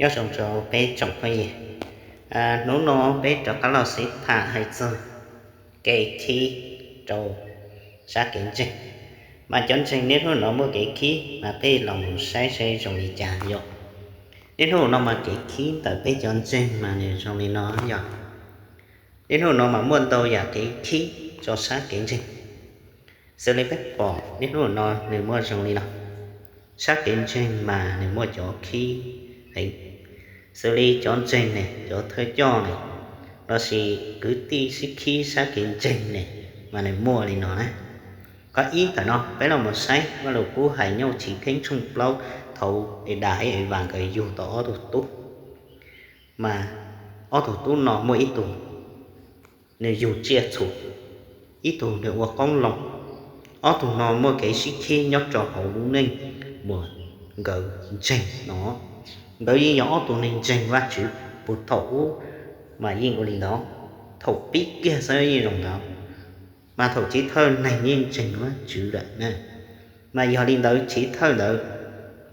Nyob zoo rau peb tsoom phooj ywg, hnub no peb rov qab los sib tham hais txog kev khib rau sab kev ntseeg. Mas cov ntseeg niaj hnub no muaj kev khib mas peb los mus saib saib zoo li cas yom. Niaj hnub no mas kev khib ntawm peb cov ntseeg mas nws zoo li no yog, niaj hnub no mas muaj ntau yam kev khib rau sab kev ntseeg. Xws li peb pom niaj hnub no nws muaj zoo li no, sab kev ntseeg mas nws muaj cov khib heev, xws li cov ntseeg ne, cov thawj coj ne, lossis kwv tij sib khib sab kev ntseeg ne, mas nws muaj li no na. Qhov ib ntawm no peb los mus saib Vaj Lug Kub hais nyob Chiv Keeb tshooj plaub, thaum Adas thiab Evas nkawd yug tau ob tug tub, mas ob tug tub no muaj ib tug nws yug tsiaj txhu, ib tug nws ua qoob loo. Ob tug no muaj kev sib khib nyob rau hauv lub neej uas nkawd ntseeg no. Nkawd yeej yog ob tug neeg ntseeg Vajtswv puag thaum ub, mas yeej ua li ntawd, thaum pib kiag xwb yeej zoo ntawd, mas thaum chiv thawj neeg yeej ntseeg Vajtswv lawm na. Mas yog li ntawd chiv thawj ntawd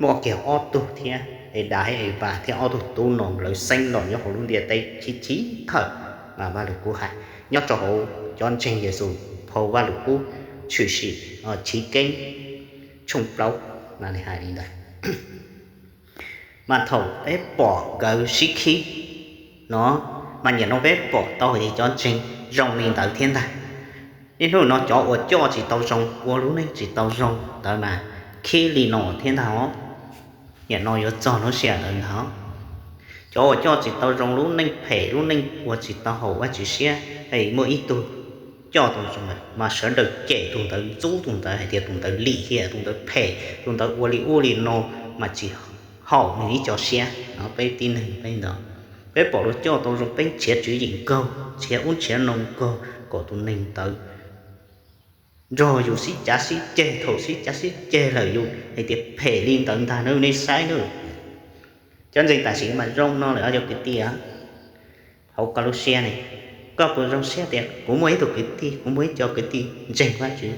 muaj kiag ob tug thiab, Adas thiab Evas thiab ob tug tub no lawv xeeb los nyob hauv lub ntiaj teb chiv chiv thawj, mas Vaj Lug Kub hais nyob rau hauv cov ntseeg Yexus phau Vaj Lug Kub tshwm sim Chiv Keeb tshooj plaub, mas nws hais li ntawd. Mas thaum peb pom nkawd sib khib no, mas nim no peb pom tau hais tias cov ntseeg zoo li ntawd thiab ntag. Niaj hnub no cov uas coj tsis tau zoo, ua lub neej tsis tau zoo ntawd mas khib li no thiab ntag os. Nim no yuav txog lub sij hawm ntawd ntag. Cov uas coj tsis tau zoo, lub neej phem, lub neej ua tsis tau haum Vajtswv siab, es muaj ib tug coj tau zoo lawm mas sawv daws cem tus ntawd, ntxub tus ntawd hais tias tus ntawd lim hiam, tus ntawd phem, tus ntawd ua li ub li no, mas tsis haum nws ib co siab no. Peb tib neeg peb ntawd, peb pom luag coj tau zoo peb nrhiav tswv yim nkaug, nrhiav ub nrhiav no nkaug kom tus neeg ntawd nrog yus sib cav sib ceg. Thaum sib cav sib ceg lawm yus hais tias phem li ntawd ntag na, nej saib na. Cov ntseeg tam sim mas zoo no lawm os cov kwv tij. Hauv koj lub siab ne, koj puas zoo siab tias kuv muaj ib tug kwv tij, kuv muaj ib co kwv tij ntseeg Vajtswv,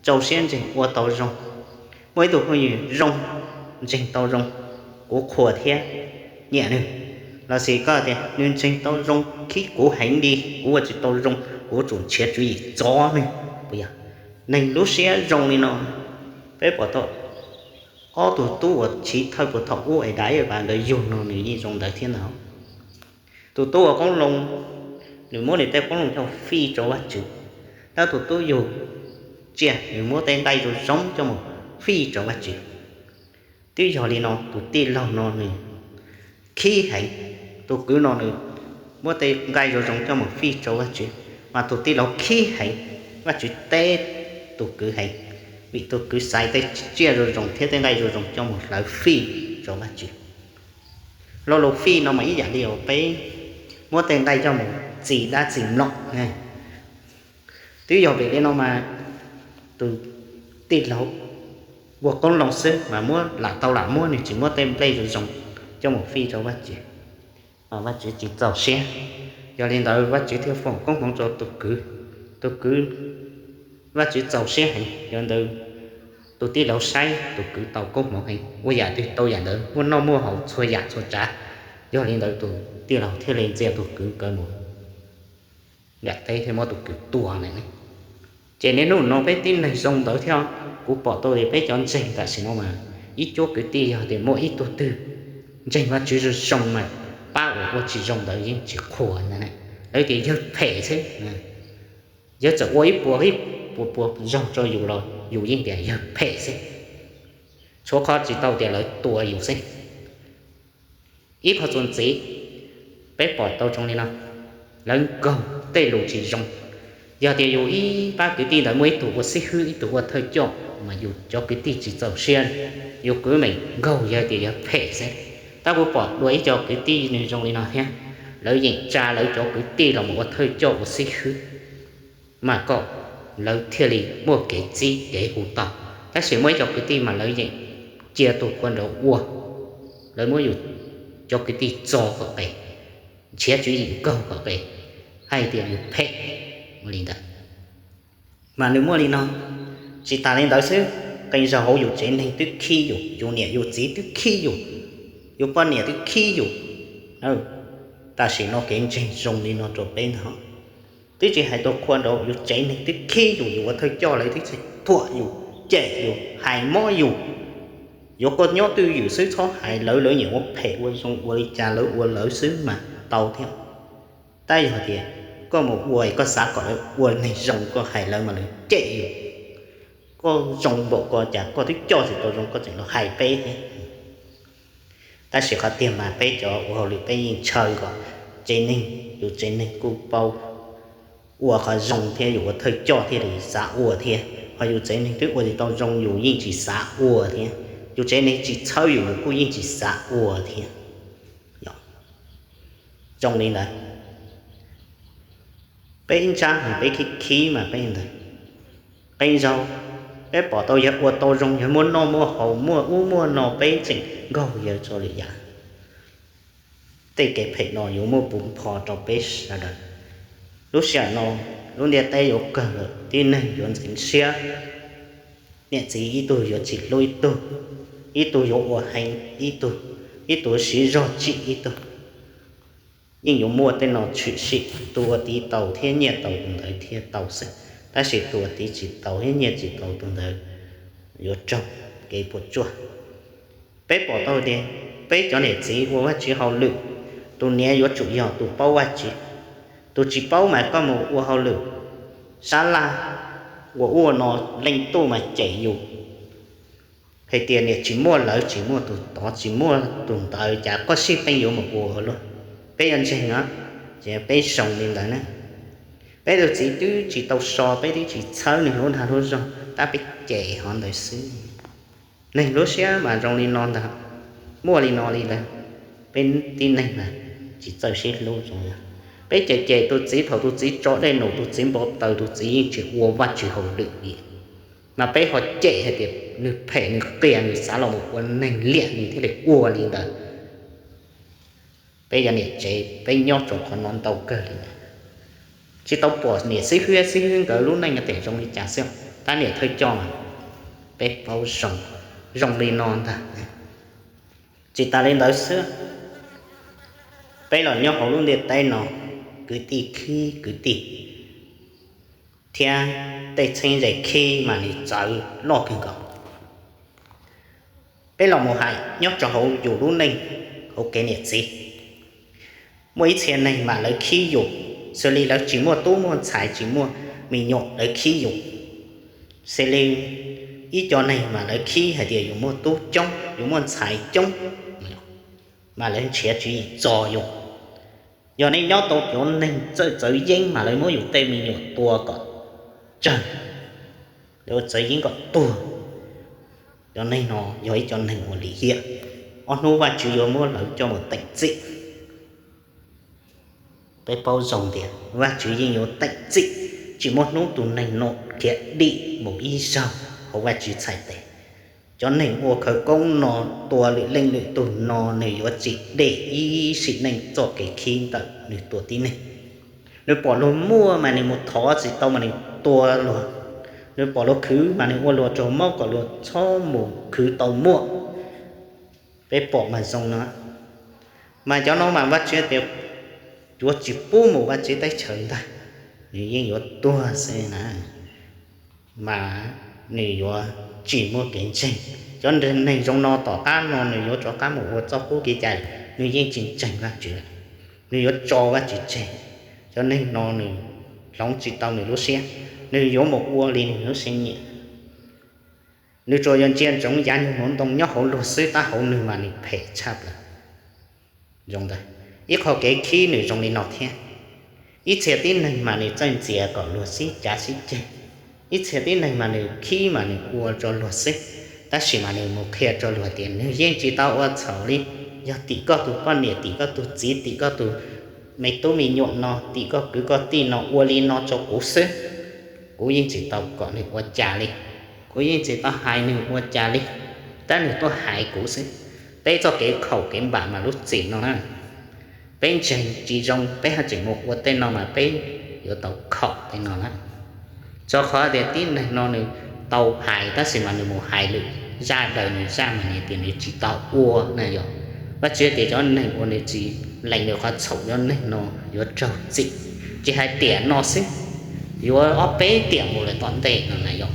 rau siab ntseeg ua tau zoo, muaj ib tug phooj ywg zoo, ntseeg tau zoo, kuv qhuas thiab nyiam nws? Lossis koj tias nws ntseeg tau zoo khib kuv heev li, kuv ua tsis tau zoo, kuv tsum nrhiav tswv yim txov nws, puas yog? Neeg lub siab zoo li no, peb pom tau ob tug tub uas chiv thawj puag thaum ub Adas Evas nkawd yug no nws yeej zoo ntawd thiab ntag. Tus tub ua qoob loo, nws muab nws tej qoob loo coj fij rau Vajtswv. Tab tus tub yug tsiaj nws muab tej nqaij zoo zoo coj mus fij rau Vajtswv. Twb yog li no tus tij laug no nws khib heev. Tus kwv no nws muab tej nqaij zoo zoo coj mus fij rau Vajtswv, mas tus tij laug khib heev. Vajtswv teb tus kwv heev, vim tus kwv xaiv tej tsiaj zoo zoo thiab tej nqaij zoo zoo coj mus hlawv fij rau Vajtswv. Lo lus fij no mas ib yam li uas peb muab tej nqaij coj mus txi dab txi mlom. Twb yog vim li no mas tus tij laug ua qoob loo xwb mas muab lam tau lam muab, nws tsis muab tej nplej zoo zoo coj mus fij rau Vajtswv, mas Vajtswv tsis txaus siab. Yog li ntawd Vajtswv thiaj foom koob hmoov rau tus kwv. Tus kwv, Vajtswv txaus siab heev, yog li ntawd tus tij laug saib tus kwv tau koob hmoov heev, ua yam twg tau yam ntawd, muaj noj muaj haus txhua yam txhua tsav. Yog li ntawd tus tij laug thiaj li ntxias tus kwv nkawd mus nram teb thiab muab tus kwv tua lawm. Ces niaj hnub no peb tib neeg zoo ntawd thiab. Kuv pom tau tias peb cov ntseeg tam sim no mas ib cuab kwv tij yog tias muaj ib tug twg ntseeg Vajtswv zoo zoo mas pab uas ua tsis zoo ntawd yeej tsis qhuas ntag, lawv tias yawg phem xwb. Yawg txawm ua ib puas ib puas puas zaug rau yus los yus yeej tias yawg phem xwb, tshuav qhov tsis tau tias lawv tua yus xwb. Ib qho txuas ntxiv, peb pom tau zoo li no, lawv nkaug tej lus tsis zoo. Yog tias yus ib pab kwv tij ntawd muaj ib tug ua xib hwb ib tug ua thawj coj mas yus cov kwv tij tsis txaus siab, yus kwv meem nkaug yog tias yog phem xwb. Tab kuv pom dua ib co kwv tij nws zoo li no thiab, lawv yeem tsa lawv cov kwv tij los mus ua thawj coj ua xib hwb, mas kom lawv thiaj li muaj kev txib kev hu tau. Tab sis muaj ib co kwv tij mas lawv yeem cia tus qhua nraud ua, lawv muab yus cov kwv tij txo kom pem, nrhiav tswv yim nkaug kom pem, hais tias yus phem ua li ntawd. Mas nws muaj li no, tsis tas li ntawd xwb, qee zaug hauv yus tsev neeg twb khib yus, yus niam yus txiv twb khib yus, Yus poj niam twb khib yus. Tam sim no kev ntseeg zoo li no rau peb ntag. Twb tsis hais tus qhua nraud, yus tsev neeg twb khib yus, yus ua thawj coj lawv twb tsis thuam yus, cem yus, hais mob yus. Yuav koj nyob twj ywm xwb, txhob hais lawv, lawv nyiam ua phem ua zoo ua li cas lawv ua lawv xwb mas tau thiab. Tab yog tias koj mus ua, koj xav kom lawv ua neeg zoo, koj hais lawv mas lawv cem yus. Koj zoo npaum ko cas koj twb coj tsis tau zoo, koj tseem los hais peb thiab. Tab sis qhov tiag mas peb cov ua hauj lwm peb yeej ntshaw kom tsev neeg, yus tsev neeg kuj paub ua qhov zoo thiab, yus ua thawj coj thiaj li xav ua thiab. Ho yus tsev neeg twb ua tsis tau zoo, yus yeej tsis xav ua thiab. Yus tsev neeg tsis txhawb yus, yus kuj yeej tsis xav ua thiab. Zoo li ntawd, peb ib ntsab mas peb khib khib mas peb ntawd, qee zaug peb pom tau yawg ua tau zoo, yawg muaj noj muaj haus, muaj ub muaj no, peb tseem nkaug yawg tso lwm yam. Tej kev phem no yuav muaj puv pho rau peb sawv daws. Lub sij hawm no lub ntiaj teb yuav kawg lawm, tib neeg yuav ntxeev siab, niam txiv ib tug yuav tsis hlub ib tug, ib tug yuav ua heev ib tug, ib tug siv zog tsim ib tug. Yeej yuav muaj tej no tshwm sim, tus uas tiv tau thiab nyiaj tau tus ntawd thiaj tau xwb, tab sis tus uas tiv tsis tau thiab nyiaj tsis tau tus ntawd yuav raug kev puas tsuaj. Peb pom tau tias peb cov niam txiv ua Vajtswv hauj lwm, tus niam yuav tsum yog tus paub Vajtswv. Tus tsis paub mas koj mus ua hauj lwm sab laj, ua ub ua no, leej tuj mas cem yus hais tias niam tsis muaj lawv, tsis muaj tus tod, tsis muaj tus ntawd, cas koj sib peem yuav mus ua luaj. Peb yuav ntseeg os, ces peb zoo li ntawd na. Peb tus txiv twb tsis tau so, peb twb tsis txhawb nws lub dag lub zog, tab peb cem hov ntawd xwb. Neeg lub siab mas zoo li no ntag, muaj li no li lawm. Peb tib neeg mas tsis txawj sib hlub zoo li. Peb cem cem tus txiv, thaum tus txiv tso dej num, tus txiv npau taws, tus txiv yeej tsis ua Vajtswv hauj lwm li, mas peb ho cem hais tias nws phem, nws qias, nws xav los mus ua neeg liam, nws thiaj li ua li ntawd. Peb yog niam tsev, peb nyob rau qhov no ntau kawg li. Tsis tau pom niam xib hwb, xib hwb nkawd lub neej tias zoo li cas xwb, tab niam thawj coj mas peb paub zoo, zoo li no ntag. Tsis tas li ntawd xwb, peb los nyob hauv lub ntiaj teb no, kwv tij khib kwv tij thiab tej txheeb ze khib mas nws txawv loj kawg nkaus. Peb los mus hais nyob rau hauv yus lub neej, hauv kev niam txiv, muaj ib txhia neeg mas lawv khib yus, xws li lawv tsis muaj tub muaj ntxhais, tsis muaj me nyuam, lawv khib yus. Xws li ib co neeg mas lawv khib hais tias yus muaj tub coob, yus muaj ntxhais coob, mas lawv nrhiav tswv yim txo yus. Yog nej nyob tau cov neeg txawj txawv yeeb mas lawv muab yus tej me nyuam tua kom tsawg, lawv ua txawv yeeb kom tuag. Cov neeg no yog ib co neeg uas lim hiam, ob hnub Vajtswv yuav muab lawv coj mus teem txim. Peb paub zoo tias Vajtswv yeej yuav teem txim, tsis muaj hnub tus neeg no khiav dim mus ib zaug hauv Vajtswv txhais tes. Cov neeg ua khawv koob no, tua lwm leej lwm tus no, nws yuav tsim dej ib sim neej txoj kev khib ntawm nws tua tib neeg. Nws pom luag muaj mas nws mus thov tsis tau mas nws tua luag. Nws pom luag khwv mas nws ua luag raug mob kom luag txhob mus khwv tau muaj. Peb pom mas zoo no, mas cov no mas Vajtswv tias yuav tsis pub mus Vajtswv teb chaws ntag, nws yeej yuav tuag xwb na. Mas nws yuav tsis muaj kev ntseeg. Cov neeg zoo no tom qab no nws yuav rov qab mus ua txoj qub kev cai, nws yeej tsis ntseeg Vajtswv, nws yuav tso Vajtswv tseg. Cov neeg no nws hloov tsis tau nws lub siab, nws yuav mus ua li nws lub siab nyiam. Nws tsuas yog ntsia ntsoov yav nyuag hmoov ntoo nyob hauv luag xwb, tab hauv nws mas nws phem tshaj plaws. Zoo ntawd, ib qho kev khib nws zoo li no thiab. Ib txhia tib neeg mas nws txawj ntxias kom luag sib cav sib ceg. Ib txhia tib neeg mas nws khib mas nws ua rau luag xwb, tab sis mas nws mus qhia rau luag tias nws yeej tsis tau ua txhaum li. Yog tim koj tus poj niam, tim koj tus txiv, tim koj tus me tub me nyuam no, tim koj kwv koj tij no ua li no rau kuv xwb, kuv yeej tsis tau kom nws ua cas li. Kuv yeej tsis tau hais nws ua cas li, tab nws tuaj hais kuv xwb. Peb txoj kev khaum kev npam mas lub txim no na, peb ntseeg tsis zoo peb haj tseem mus ua tej no mas peb yuav tau khaum tej no na. Rau qhov tias tib neeg no nws tau hais tab sis mas nws mus hais lwm zaj daws nws zaj mas nws tias nws tsis tau ua na yom. Vajtswv tias cov neeg uas nws tsis lees nws qhov txhaum cov neeg no yuav raug txim, tsis hais tiam no xwb, yuav ob peb tiam mus lawm tom ntej no na yog.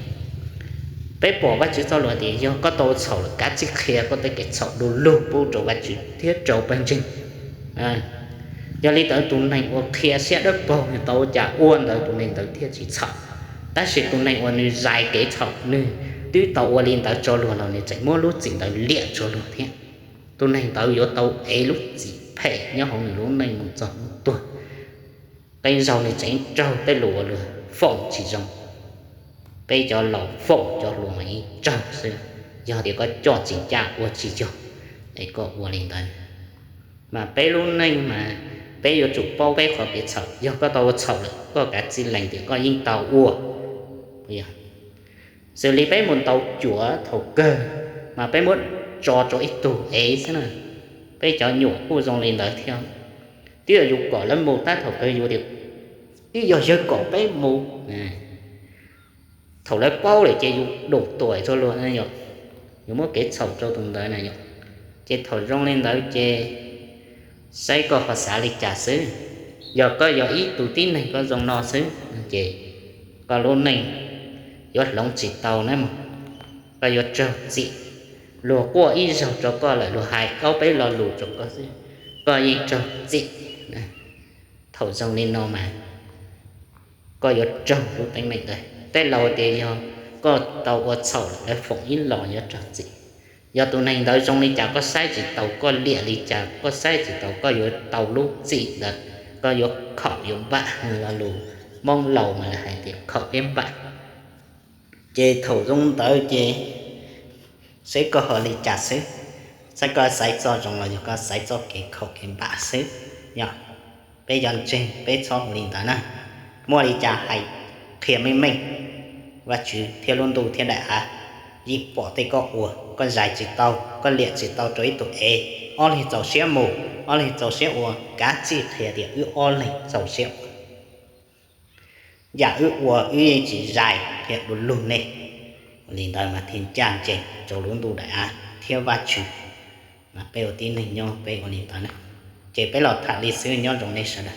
Peb pom Vajtswv txoj lus tias yog koj tau txhaum lawm kav tsij qhia koj tej kev txhaum du lug pub rau Vajtswv thiab rau pawg ntseeg. Yog li ntawd tus neeg uas qhia siab dawb paug tau ua cas ua ntawd tus neeg ntawd thiaj tsis txhaum. Tab sis tus neeg uas nws zais kev txhaum nws twb tau ua li ntawd tso luag los nws tseem muab lub txim ntawd liam tso luag thiab. Tus neeg ntawd yuav tau ev lub txim phem nyob hauv nws lub neej mus txog hnub tuag. Tej zaug nws tseem raug tej lus uas luag foom tsis zoo. Peb cov laus foom cov hluas mas yeej raug xwb. Yog tias koj coj tsis ncaj ua tsis yog, es koj ua li ntawd. Mas peb lub neej mas peb yuav tsum paub peb qhov kev txhaum. Yog koj tau ua txhaum lawm koj kav tsij lees tias koj yeej tau ua. Xws li peb mus ntaus cuam thaum kawg mas peb muab tso rau ib tug ev xwb na, peb cov nyuam kuj zoo li ntawd thiab. Twb yog yus kom lawv mus tab thaum kawg yus tias twb yog yawg kom peb mus. Thaum lawv paub lawm ces yus dum tuam rau luag na yom, yus muab kev txhaum rau tus ntawd na yom. Ces thaum zoo li ntawd ces saib koj ho xav li cas xwb. Yog koj yog ib tug tib neeg koj zoo no xwb ces koj lub neej yuav hloov tsis tau na mog. Koj yuav raug txim. Luag quaj ib zaug rau koj lawm, luag hais ob peb lo lus rau koj xwb, koj yeej raug txim. Thaum zoo li no mas koj yuav raug lub teeb meem ntawd. Tej laus tias yog koj tau ua txhaum lawm lawv foom ib los yuav raug txim. Yog tus neeg ntawd zoo li cas koj saib tsis taus, koj liam li cas koj saib tsis taus, koj yuav tau lub txim ntawd, koj yuav khaum yuav npam. Lo lus Hmoob laus mas lawv hais tias khaum thiab npam. Ces thaum zoo ntawd ces saib koj ho li cas xwb, saib koj xaiv txoj zoo los yog koj xaiv txoj kev khaum kev npam xwb. Yog peb cov ntseeg peb txhob ua li ntawd na. Muaj li cas hais qhia meej meej, Vajtswv thiab lub ntuj thiab daim av yeej pom tej koj ua, koj zais tsis tau, koj liam tsis tau rau ib tug ev. Ob leeg txaus siab mus, ob leeg txaus siab ua, kav tsij qhia tias wb ob leeg txaus siab ua. Yam wb ua wb yeej tsis zais qhia du lug nej. Ua li ntawd mas thiaj ncaj ncees rau lub ntuj daim av thiab Vajtswv. Mas peb ua tib neeg nyob peb ua li ntawd na. Ces peb los tham li xwb, nyob zoo nej sawv daws.